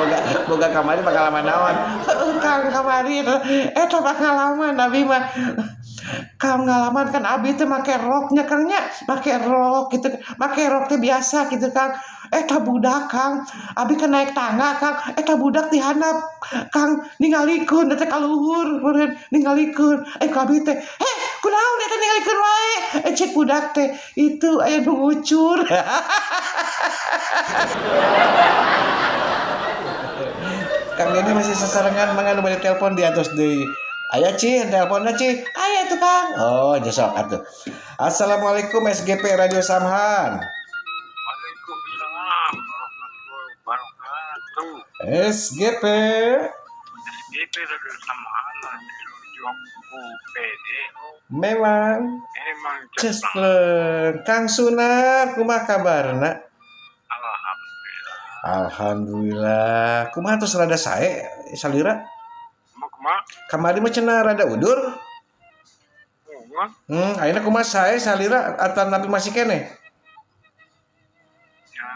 Boga boga kamari pengalaman naon? Heuh Kang, kamari eta pengalaman abi mah. Pengalaman kan abi teh make roknya Kang nya, make rok gitu, make rok teh biasa gitu Kang. Eta budak Kang, abi kan naik tangga Kang, eta budak di handap Kang, ningalikeun eta ka luhur meureun ningalikeun. Eh, ku abi teh, "Heh, kunaon eta ningalikeun wae?" Eh, cek budak teh, "Itu aya nu ngucur." Kang Dedi masih sasarengan, mangga nu bade telepon diantos deui. Aya Ci, teleponnya Ci. Aya tuh Kang. Oh, nya sok atuh. Assalamualaikum, SGP Radio Samhan. Waalaikumsalam warahmatullahi wabarakatuh. SGP. SGP Radio Samhan UPD. Memang emang cespleng. Kang Sunar, kumaha kabarna? Alhamdulillah. Alhamdulillah. Kumaha tos rada sae salira? Kumaha? Kamari mah cenah rada udur. Kumaha? Ayeuna kumaha, sae salira atau napi masih keneh? Ya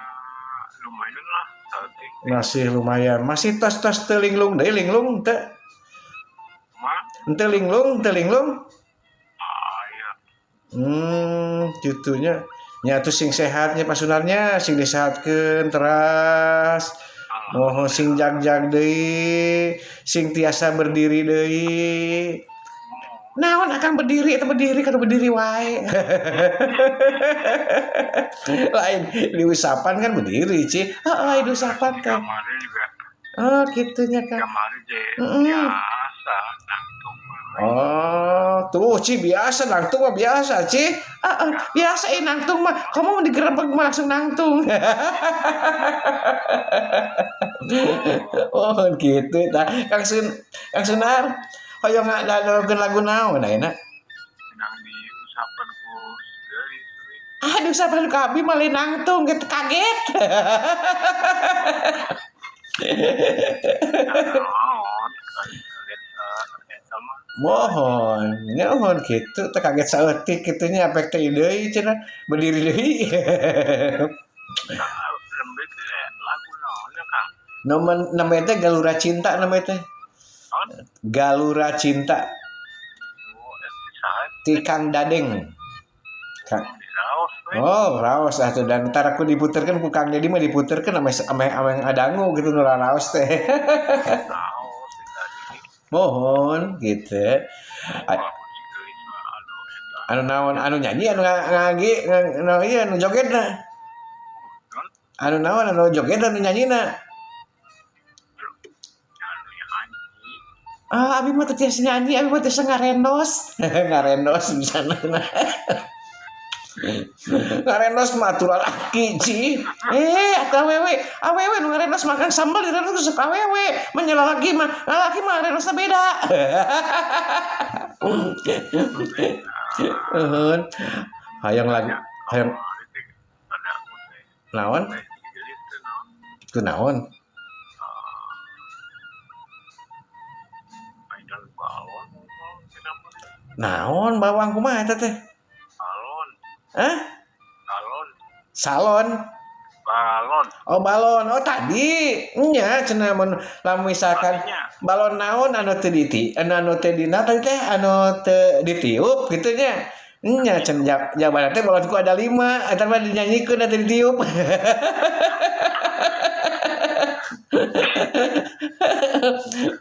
lumayan lah tadi. Masih lumayan. Masih tos-tos teu linglung deui, linglung teu? Kumaha? Henteu linglung, teu linglung? Ah iya. Gitunya. Nya atuh sing sehatnya Pak Sunarnya, sing disehatkeun teras. Mohon sing jag-jag deui, sing tiasa berdiri deui. Naon akang berdiri eta berdiri kana berdiri wae. Lain diusapan kan berdiri, Ci. Heeh, diusapan teh. Kamari juga. Oh, gitunya Kang. Kamari je biasa nangtung. Oh, tuh Ci, biasa nangtung mah biasa, Ci. Heeh, biasa eh nangtung mah. Kamu mau digerebek mah langsung nangtung. Oh, gitu tah. Kang Sun, Kang Sunar, hoyong ngadangukeun lagu naon ayeuna? Nang diusapan ku geulis we. Ah, diusapan ku abi mah lain nangtung gitu, kaget. Naon kaget eta mah. Mohon, nyaho gitu teh kaget saeutik kitu nya, apek teh deui cenah berdiri deui. Nembe teh lagu naon nya, Kang? Nomen namanya teh Galura Cinta namanya teh. Naon? Galura Cinta. Oh, eta saha? Ti Kang Dadeng. Kang. Di raos we. Oh, raos atuh, dan ntar aku diputerkeun ku Kang Dedi mah, diputerkeun ame ame ame ngadangu gitu nu raos teh. Raos di tadi. Mohon gitu. Lagu si geulis mah anu eta. Anu naon, anu nyanyi, anu ngagi anu ieu, anu jogetna? Naon? Anu naon, anu joget, anu nyanyina? Anu nyanyi. Ah, abi mah teu tiasa nyanyi, abi mah tiasa ngarendos. Ngarendos misalna. Ngarendos mah atuh lalaki, Ci. Eh, atuh awewe, awewe nu ngarendos makan sambal direndos sok awewe. Mun lalaki mah, lalaki mah ngarendosna beda. Nuhun. Hayang lagu, hayang Kamari teh ada aku teh. Naon? Teh si geulis teh naon? Kunaon? Mainan balon kenapa? Naon bawang, kumaha eta teh? Balon. Hah? Balon. Salon. Balon. Oh, balon. Oh, tadi nya cenah mun lamun misalkan Tadinya. Balon naon anu teu diti anu anu teu dina tadi teh, anu teu ditiup gitu nya. Nya cenah jawabanna teh balonku ada lima, eta mah dinyanyikeun atuh ditiup.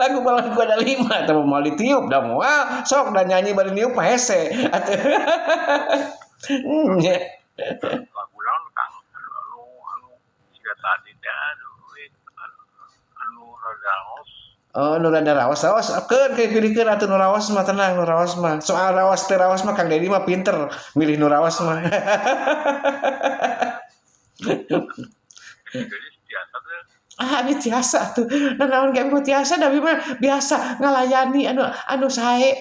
Lagu balonku ada lima eta mah moal ditiup da, moal sok da nyanyi bari niup mah hese atuh. Nya. Lagu naon, Kang? Anu anu anu siga tadi teh, aduh anu anu rada raos. Oh, nu rada raos, raos keun kayak pilihkeun atuh nu raos mah, tenang, nu raos mah. Soal raos teh raos mah Kang Dedi mah pinter milih nu raos mah. Si geulis biasa teh. Ah, abi tiasa tuh. Nanaon ge abi mah tiasa da abi mah biasa ngalayani anu anu sae.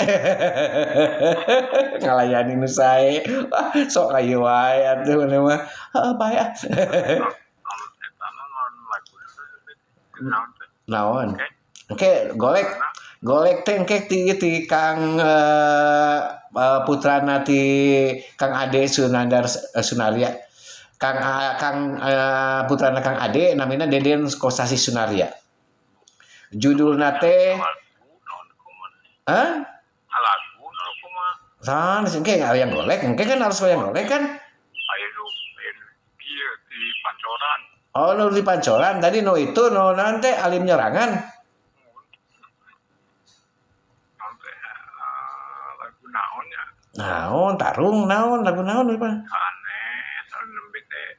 Ngalayani nu sae. Wah, sok aya wae atuh maneh mah. Heeh, bae ah. Naon eta mah, naon lagu teh naon teh? Naon? Oke. Engke golek golek teh engke ti ti Kang putrana ti Kang Ade Sunandar Sunaria. Kang Kang putrana Kang Ade namina Deden Kosasi Sunaria. Judulna teh Lagu naon kumaha? Hah? Lagu naon kumaha? Sanes engke wayang golek, engke kan harus wayang golek kan? Aya nu aya nu ieu di Pancoran. Oh, nu di Pancoran tadi nu itu nu naon teh alim nyerangan. Naon teh lagu naon nya? Naon tarung naon lagu naon ieu mah? Sanes anu nembe teh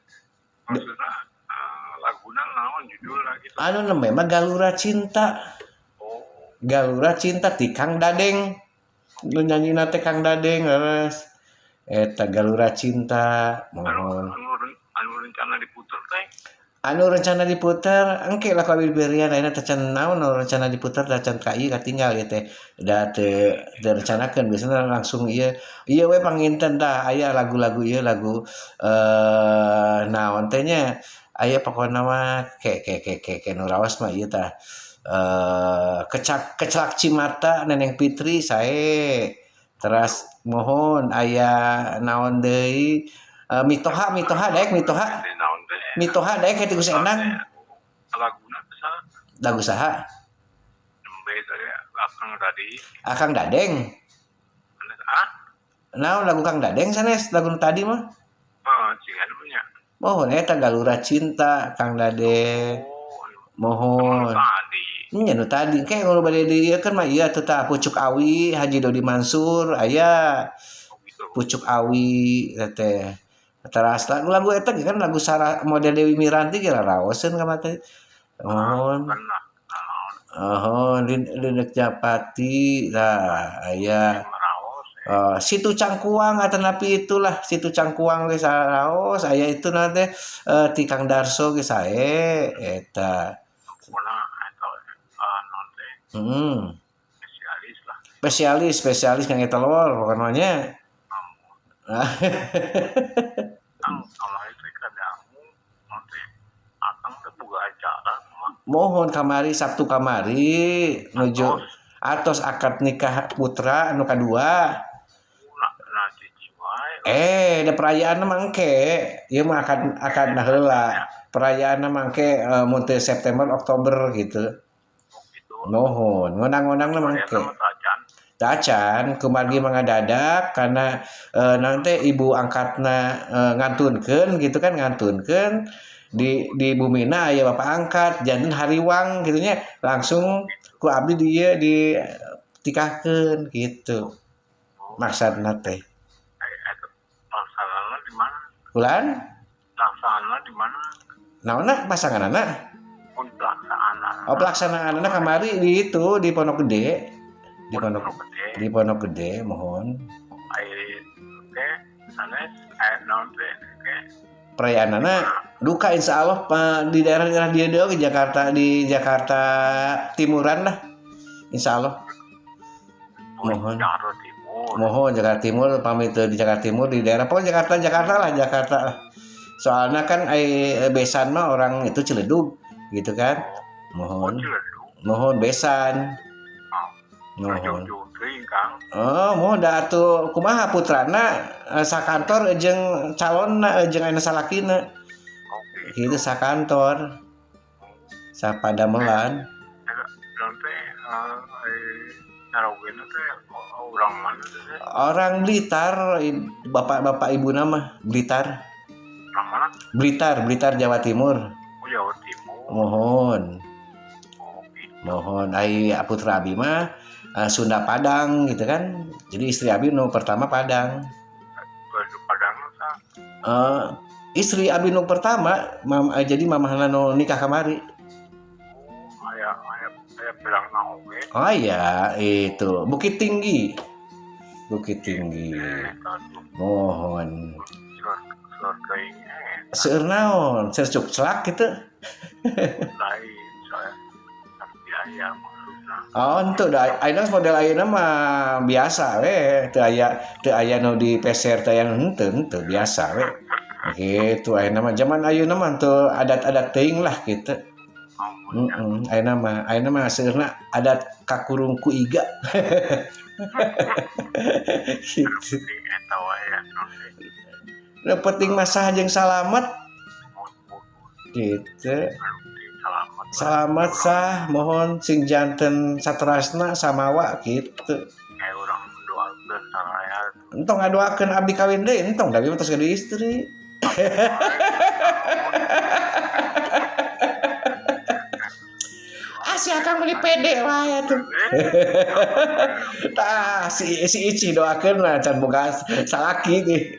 maksudna laguna naon judulna gitu. Anu nembe mah Galura Cinta. Oh, Galura Cinta ti Kang Dadeng. Nu nyanyina teh Kang Dadeng leres. Eta Galura Cinta anu mohon. anu rencana diputer teh. Anu rencana diputer engke lah ku abi diberian ayeuna teh can naon anu rencana diputer da can ka ieu katinggal ieu teh. Da teu teu rencanakeun biasana langsung ieu. Ieu we panginten tah aya lagu-lagu ieu lagu naon teh nya aya pokona mah ke ke ke ke ke nu raos mah ieu tah. Kecak Keclak Cimata Neneng Fitri sae. Teras mohon aya naon deui mitoha mitoha daek mitoha. Teh naon teh? Mitoha daek ti Gus Endang. Laguna teh saha? Lagu saha? Nembe teh akang tadi. Akang Dadeng. Ah? Naon lagu Kang Dadeng sanes lagu nu tadi mah? Heeh, cigan mah nya. Mohon eta Galura Cinta Kang Dadeng. Oh, anu Mohon. tadi. Nya nu tadi engke nu bade di ieu kan mah ieu atuh tah Pucuk Awi Haji Dodi Mansur aya. Oh gitu. Pucuk Awi teh. Teras lagu-lagu eta ge kan lagu Sarah model Dewi Miranti ge raraoseun ka mah teh. Mohon. Kan lah naon Mohon Linek Japati tah aya. maraos. Situ Cangkuang atanapi itulah Situ Cangkuang ge saraos aya itu na teh ti Kang Darso ge sae eta. Pokona eta naon teh spesialis lah. Spesialis spesialis kang eta telur pokona nya. Kang kamari teh kadangu naon teh akang teh boga acara kumaha? Mohon kamari Sabtu kamari nuju atos akad nikah putra anu kadua. Nah, nah cicing wae. Da perayaan mah engke. Ieu mah akad akad heula. Perayaan mah engke mun teu September Oktober gitu. Oh gitu. Mohon, ngondang-ngondangna mah engke. Perayaan mah tacan. Tacan kumargi mangadadak karena naon teh ibu angkatna ngantunkeun gitu kan ngantunkeun di bumina aya bapak angkat janten hariwang gitu nya langsung ku abdi di ieu di tikahkeun gitu maksudna teh. Eta pelaksanaanna di mana? Kulan? Pelaksanaanna di mana? Naonna pasanganana? Pun pelaksanaanna. Oh pelaksanaanna kamari di itu di Pondok Gede. Di Pondok Gede. Di Pondok Gede mohon. Ai teh sanes aya naon teh teh Perayaanana duka insya Allah di daerah-daerah dia deui di Jakarta di Jakarta Timuran lah insya Allah. Mohon. Jakarta Timur. Mohon Jakarta Timur pamit di Jakarta Timur di daerah pokoknya Jakarta Jakarta lah Jakarta lah. Soalnya kan besan mah orang itu Ciledug gitu kan. Oh, Mohon. Ciledug. Mohon besan. Oh, Mohon. jauh-jauh teuing Kang. Oh, mohon da atuh kumaha putrana sakantor jeung calonna jeung anu salakina. Oh gitu. Gitu sakantor. Sapadamelan. Eta naon teh ai nyarogena teh urang mana teh? Orang Blitar, bapak-bapak ibu nama Blitar. Urang mana? Blitar, Blitar Jawa Timur. Oh, Jawa Timur. Mohon. Oh gitu. Mohon ai putra abi mah Sunda Padang gitu kan. Jadi istri abi nu pertama Padang. Baju Padang tah. Istri abi nu pertama jadi mamahna nu nikah kamari. Oh, aya aya aya Padangna oge. Oh iya, itu Bukit Tinggi. Bukit Tinggi. Eta tuh Mohon. seur seur teuing eta. Seueur naon? Seueur cukclak gitu. Lain saya biaya maksudna. Oh, henteu da ayeuna model ayeuna mah biasa we, teu aya nu dipeser teu aya nu henteu henteu biasa we. Gitu ayeuna mah zaman ayeuna mah henteu adat-adat teuing lah gitu. Amun nya. Heeh, ayeuna mah seueurna adat kakurung ku iga. Gitu. Penting eta wae ya naon teh. Nu penting mah sah jeung salamet Mun mun gitu. anu penting Salamat. Salamat sah, mohon sing janten saterasna samawa gitu. Kayak urang doakeun saraya. Entong ngadoakeun abdi kawin deui, entong da abi mah tos gaduh istri. Ah, si Akang meuli pede wae atuh. Tah, si si Ici doakeun lah can boga salaki teh.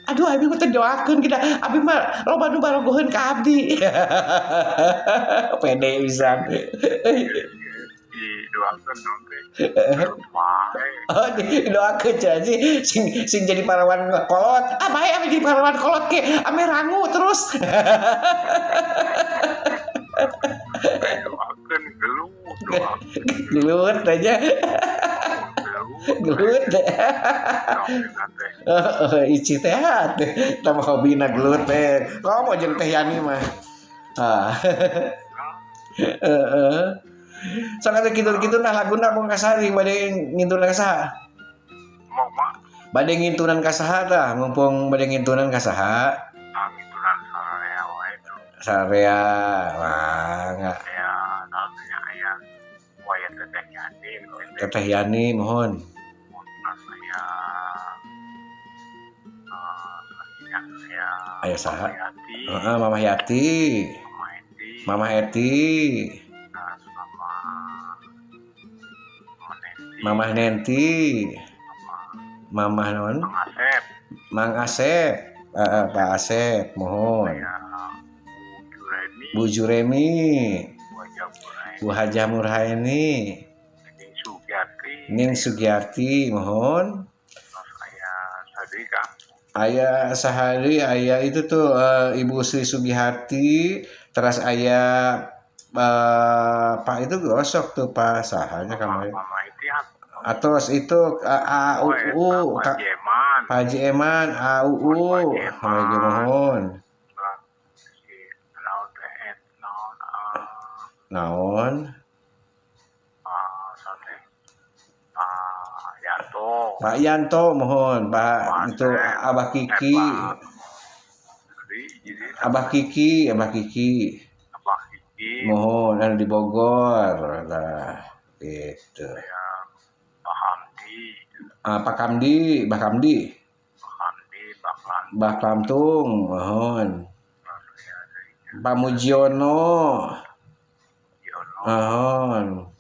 Aduh, abi mah teu doakeun kita. Abi mah loba nu barogoheun ka abdi. Pede pisan. Didoakeun nanti. Wae. Oh, didoakeun cenah sih sing sing jadi parawan kolot. Ah, bae abi jadi parawan kolot ke ame rangu terus. Doakeun gelut, doakeun Gelut aja. Gelut. Gelut. Doakeun teh. Heeh, Ici teh atuh tah hobina gelut teh. Komo jeung Teh Yani mah. Ah. Heeh. Sok atuh kitu-kitu nah laguna mung ka saha bade ngintunan ka saha? Mau mak Bade ngintunan ka saha tah, mumpung bade ngintunan ka saha? Ngintunan sararea wae tuh. Sarea, mangga. Aya naon nya, aya waya Teteh Yani. Teteh Yani mohon. Terus aya aya Aya saha? Yati. Heeh, Mamah Yati. Mama Eti. Mamah Eti. Terus sama Mama Nenti. Mamah Nenti. Sama Mamah naon? Mang Asep. Mang Asep. Heeh, Pak Asep mohon. Aya Bu Juremi. Bu Juremi. Bu Haja Murhaini. Bu Hajah Murhaini. Ning Sugiarti. Ning Sugiarti mohon. Terus aya Sadi Kang. Aya sahari, aya itu tuh Ibu Sri Sugiharti, terus aya Pak itu gosok tuh Pak sahanya kemarin. Mama Eti. Atos itu A U U Pak Pak Eman. Pak Haji Eman A U U. Pak Haji Eman. Haji mohon. Si naon teh et naon Naon? Sate Yanto. Pak Yanto mohon, Pak itu Abah Kiki. Jadi Abah Kiki, Abah Kiki. Abah Kiki. Mohon anu di Bogor lah gitu. Ya, Pak Hamdi. Ah, Pak Kamdi, Bah Kamdi, Pak Hamdi, Pak Lam. Bah Klamtung, mohon. Pak Mujiono, Yono. mohon.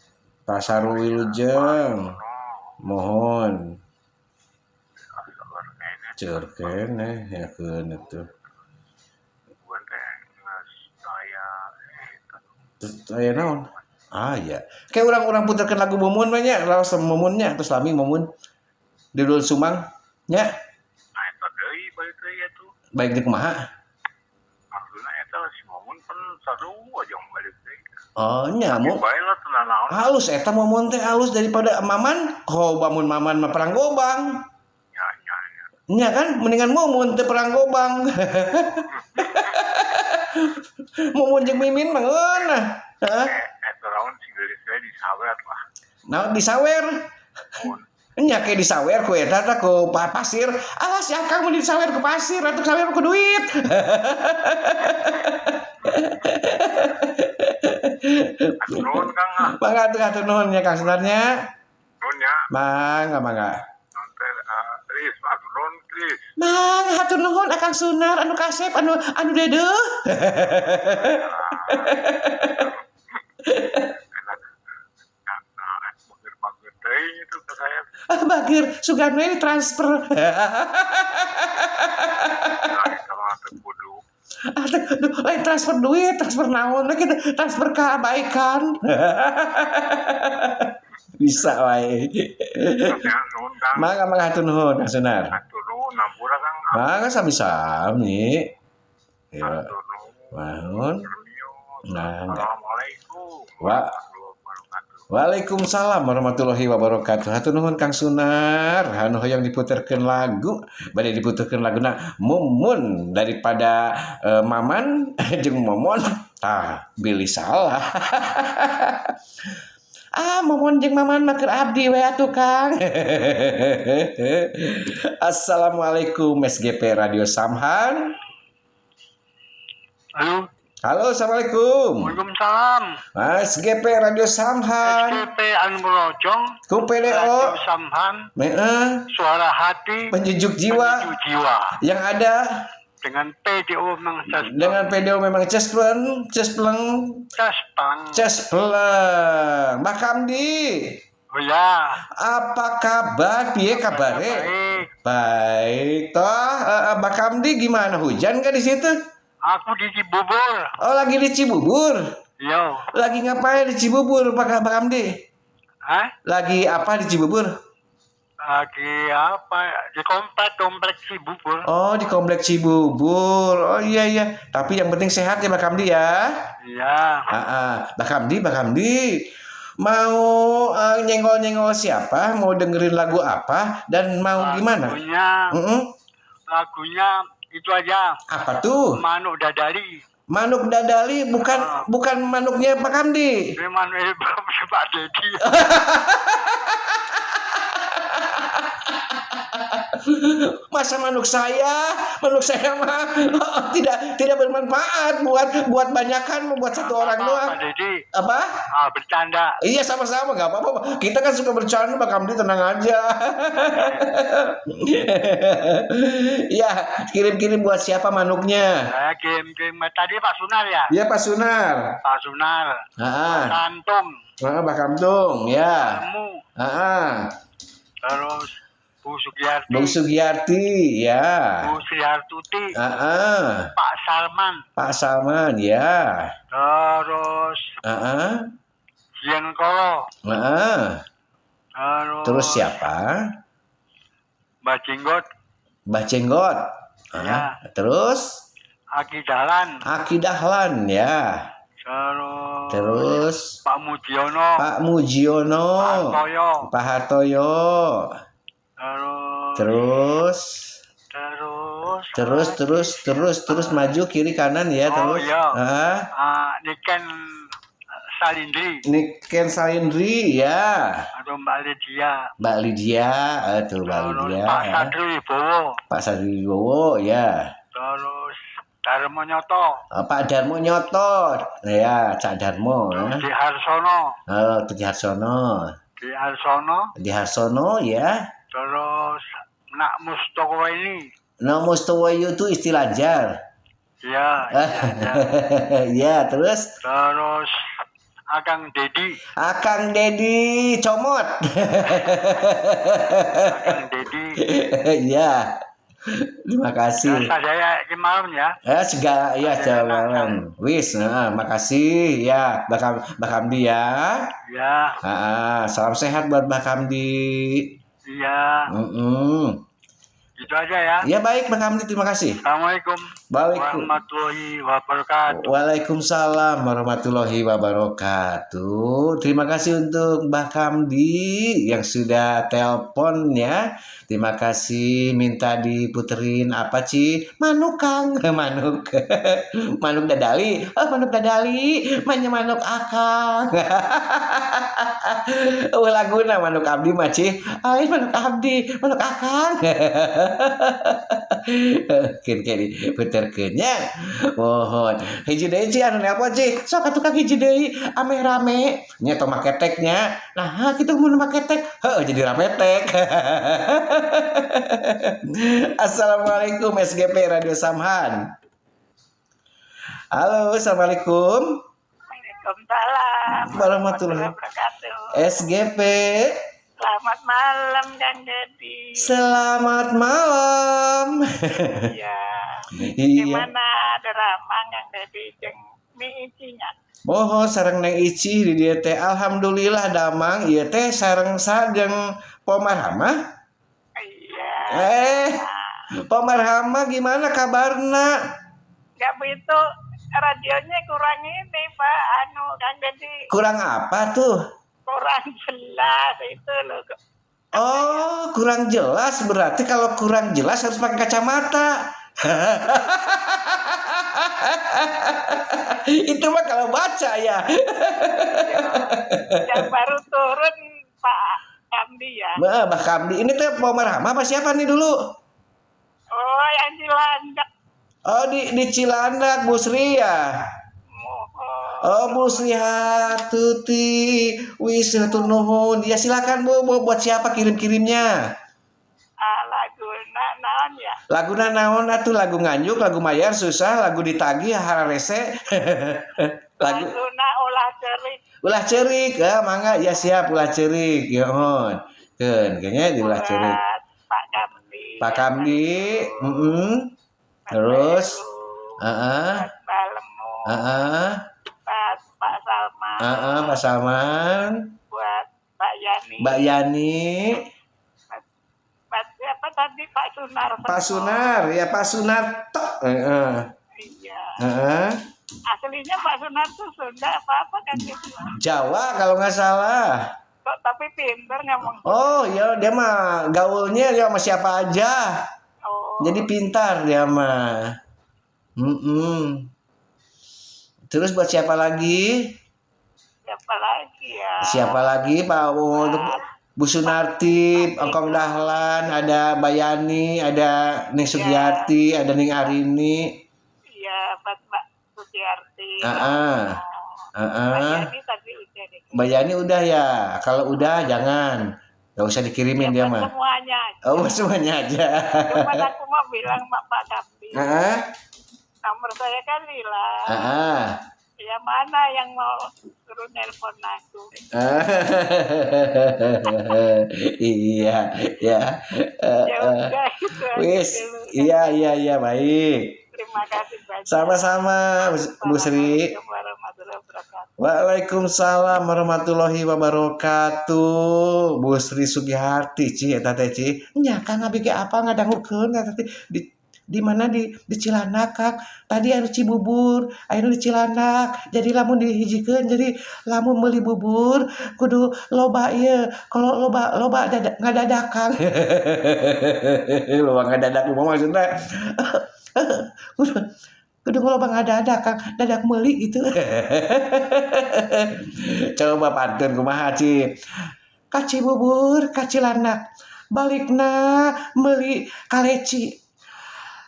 Pak Sarul Wilujeng, mohon. Ceur keneh ya keun atuh. Terus aya naon? Ah ya. Kayak urang-urang puterkeun lagu Mumun we nya, laos Mumunnya terus lami Mumun. Di Dul Sumang nya, Nah, eta deui balik deui atuh. baik di kumaha? Maksudna eta si Mumun pan sarua jeung balik deui. Oh nya mu Bae lah teu naon. halus eta Mumun teh halus daripada Maman. Oh bangun Maman mah perang gobang. Nya nya nya. Nya kan mendingan Mumun teh perang gobang. Mumun jeung Mimin mah ngeunah. Hah? Eta naon si geulis teh disawer lah. Nah disawer. Mun Nya ke disawer ku eta teh ku pasir. Alah si Akang mun disawer ku pasir atuh sawer ku duit. Atur nuhun Kang ah. Mangga atuh hatur nuhun nya Kang Sunarnya. Nuhun nya. Mangga mangga. Nuhun teh Kris, atur nuhun Kris. Mangga hatur nuhun Akang Sunar anu kasep anu anu dedeuh. Enak. Nah, nah, bager-bager teuing itu ke saya. Ah bageur sugan we ditransfer. Lah eta mah teu kudu. Ah teh, duh, lain transfer duit, transfer naon we kitu, transfer kebaikan. Bisa wae. Terus nya nuhun Kang. Mangga mangga hatur nuhun Kang Sunar. Atur nuhun hampura Kang. Mangga sami-sami. Ya, Atur nuhun. mohon. Nah, enggak. Assalamualaikum Wa warahmatullahi wabarakatuh. Waalaikumsalam warahmatullahi wabarakatuh. Hatur nuhun Kang Sunar. Anu hoyong diputerkeun lagu, bade diputerkeun laguna Mumun daripada Maman jeung Momon. Tah, bilih salah. Ah, Momon jeung Maman mah keur abdi we atuh Kang. Assalamualaikum SGP Radio Samhan. Halo. Halo, assalamualaikum. Waalaikumsalam. Mas GP Radio Samhan. SGP Anu Merojong. Ku PDO. Radio Samhan. Heeh. Suara hati. Penyejuk jiwa. Penyejuk jiwa. Yang ada dengan PDO memang cespleng. Dengan PDO memang cespleng, cespleng, Cespleng. Cespleng. Mbah Kamdi. Oh ya. Apa kabar? Piye kabare? Baik. Baik toh. Mbah Kamdi gimana? Hujan nggak di situ? Aku di Cibubur. Oh, lagi di Cibubur. Yo. Lagi ngapain di Cibubur, Pak Kamdi? Hah? Lagi apa di Cibubur? Lagi apa? Di komplek Cibubur. Oh, di komplek Cibubur. Oh iya iya. Tapi yang penting sehat ya, Mbak Kamdi ya. Iya. Mbak Kamdi, Mbak Kamdi. Mau nyenggol-nyenggol siapa? Mau dengerin lagu apa? Dan mau gimana? Lagunya, lagunya itu aja. Apa tuh? Manuk Dadali. Manuk Dadali bukan bukan manuknya Pak Kamdi. Ini manuk Pak Dedi. Masa manuk saya? Manuk saya mah tidak bermanfaat buat banyakan, buat satu orang doang. Pak Dedi. Apa? Ah, bercanda. Iya, sama-sama, nggak apa-apa. Kita kan suka bercanda, Pak Kamdi, tenang aja. Ya, kirim-kirim buat siapa manuknya? Saya kirim-kirim tadi Pak Sunar ya? Iya, Pak Sunar. Pak Sunar. Heeh. Kantung. Heeh, Pak Kamtung, ya. Kamu. Heeh. Terus Bu Sugiyarti. Bu Sugiyarti, ya. Bu Srihartuti. Heeh. Pak Salman. Pak Salman, ya. Terus Heeh. Jian Kolo. Heeh. Terus Terus siapa? Mbak Jenggot. Mbah Jenggot. Ya. Terus Aki Dahlan. Aki Dahlan, ya. Terus Terus Pak Mujiono. Pak Mujiono. Pak Hartoyo. Pak Hartoyo. Terus Terus terus maju kiri kanan ya, Oh, terus. iya. Heeh. Niken Salindri. Niken Salindri ya. Atau Mbak Lydia. Mbak Lydia, tuh Mbak Terus Lydia. Pak Sadri Wibowo. Pak Sadri Wibowo ya. Terus Darmo Nyoto. Pak Darmo Nyoto. Ya, Cak Darmo ya. Di Harsono. Oh, Di Harsono. Di Harsono. Di Harsono ya. Terus Nak Mustoko ini. Nak Mustowo itu istilah jar. Ya, ya, ya. Ya, terus Terus Akang Dedi. Akang Dedi comot. Akang Dedi. Ya. Terima kasih. Ya, saya ini malam ya. Segala ya malam. Wis, makasih ya Mbak Kamdi ya. Ya. Salam sehat buat Mbak Kamdi. Iya. Itu aja ya. Ya baik Mbak Kamdi, terima kasih. Assalamualaikum warahmatullahi wabarakatuh. Waalaikumsalam warahmatullahi wabarakatuh. Terima kasih untuk Mbak Kamdi yang sudah telepon ya. Terima kasih, minta diputerin apa Ci? Manuk Kang, manuk. Manuk Dadali. Oh, manuk Dadali, manya manuk Akang. Oh, laguna manuk abdi mah Ci. Ai manuk abdi, manuk Akang. Keun diputerkeun nya. Mohon. Hiji deui Ci anu nelpon Ci. Sok atuh Kang hiji deui ameh rame. Nya tong make tek nya. Nah, kitu mun make tek. Heuh jadi rame tek. Assalamualaikum SGP Radio Samhan. Halo, assalamualaikum. Waalaikumsalam warahmatullahi wabarakatuh. SGP. Selamat malam Kang Dedi. Selamat malam. Iya. Iya. Gimana drama Kang Dedi jeung Mi Icinya? Moho sareng Neng Ici di dieu teh alhamdulillah damang ieu teh sareng sajeng Pomarhama. Iya. Pomarhama gimana kabarna? Enggak begitu radionya kurang ini Pak anu Kang Dedi. Kurang apa tuh? Kurang jelas itu loh. Oh, kurang jelas. Berarti kalau kurang jelas harus pakai kacamata. Itu mah kalau baca ya. Yang baru turun Pak Kamdi ya. Mbak Kamdi, ini teh Pomarhama apa siapa nih dulu? Oh, yang Cilandak. Oh, di Cilandak Bu Sri ya. Mohon. Oh, Bu Sri Hartuti. Wis hatur nuhun. Ya silakan Bu, Bu buat siapa kirim-kirimnya? Ah, laguna naon ya? Laguna naon atuh, lagu nganjuk, lagu mayar susah, lagu ditagih hararese. Lagu Laguna ulah ceurik. Ulah ceurik, ah mangga ya siap ulah ceurik. Ya mohon. Keun, kayaknya di ulah ceurik. Buat Pak Kamdi. Pak Kamdi, Terus, Buat Pak Lemu. Buat Pak Salman. Heeh, Pak Salman. Buat Pak Yani. Mbak Yani. Buat siapa tadi, Pak Sunar. Pak Sunar, ya Pak Sunar tok. Heeh. Iya. Heeh. Aslinya Pak Sunar tuh Sunda apa-apa kan gitu. Jawa kalau nggak salah. Kok tapi pinter ngomong. Oh, ya dia mah gaulnya dia sama siapa aja. Oh. Jadi pintar dia mah. Terus buat siapa lagi? Siapa lagi ya? Siapa lagi Pak? Untuk Bu Sunarti, Engkong Dahlan, ada Bayani, ada Ning Sugiyarti, ada Ning Arini. Iya, buat Mbak Sugiyarti. Heeh. Heeh. Mbak Yani tadi udah deh. Mbak Yani udah ya. Kalau udah jangan. Gak usah dikirimin dia Ya, buat mah. semuanya aja. Oh, buat semuanya aja. Cuman aku mau bilang Pak Pak Kamdi. Heeh. Nomor saya kan hilang. Heeh. Ya mana yang mau suruh nelpon aku? Iya, ya. Ya udah itu aja Wis, dulu. iya baik. Terima kasih banyak. Sama-sama Bu Sri. Assalamualaikum warahmatullahi wabarakatuh. Waalaikumsalam warahmatullahi wabarakatuh. Bu Sri Sugiharti Ci eta teh Ci. Nya Kang abi ge apa ngadangukeun eta teh di mana di Cilandak Kang. Tadi anu Cibubur, ayeuna di Cilandak. Jadi lamun dihijikeun, jadi lamun meuli bubur kudu loba ieu. Kalau loba loba dada, ngadadak Kang. Loba ngadadak kumaha maksudna? Kudu kudu loba ngadadak Kang, dadak meuli gitu. Coba pantun kumaha Ci? Ka Cibubur, ka Cilandak. Balikna meuli kaleci.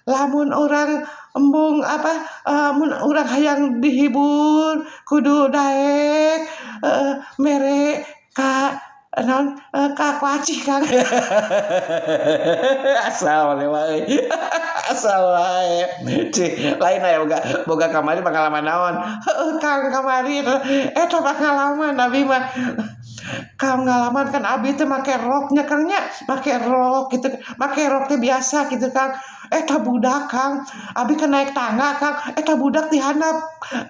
Lamun orang embung apa mun urang hayang dihibur kudu daek mere ka naon ka kuaci Kang. Asal wae. Asal wae. Ci, lain aya boga boga kamari pengalaman naon? Heueuh Kang kamari eta pengalaman abi mah. Pengalaman kan abi teh make roknya Kang nya, make rok gitu, make rok teh biasa gitu Kang. Eta budak Kang, abi kan naik tangga Kang, eta budak di handap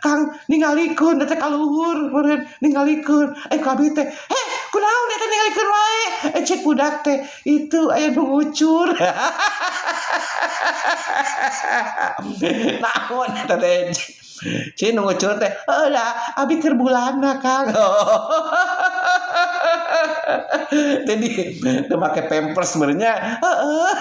Kang ningalikeun eta ka luhur meureun ningalikeun. Eh ku abi teh, "Heh, kunaon eta ningalikeun wae?" Eh cek budak teh, itu aya nu ngucur. Naon eta teh? Ci nu ngucur teh, heuh da abi keur bulana Kang. Jadi teu make pampers meureun nya. Heeh.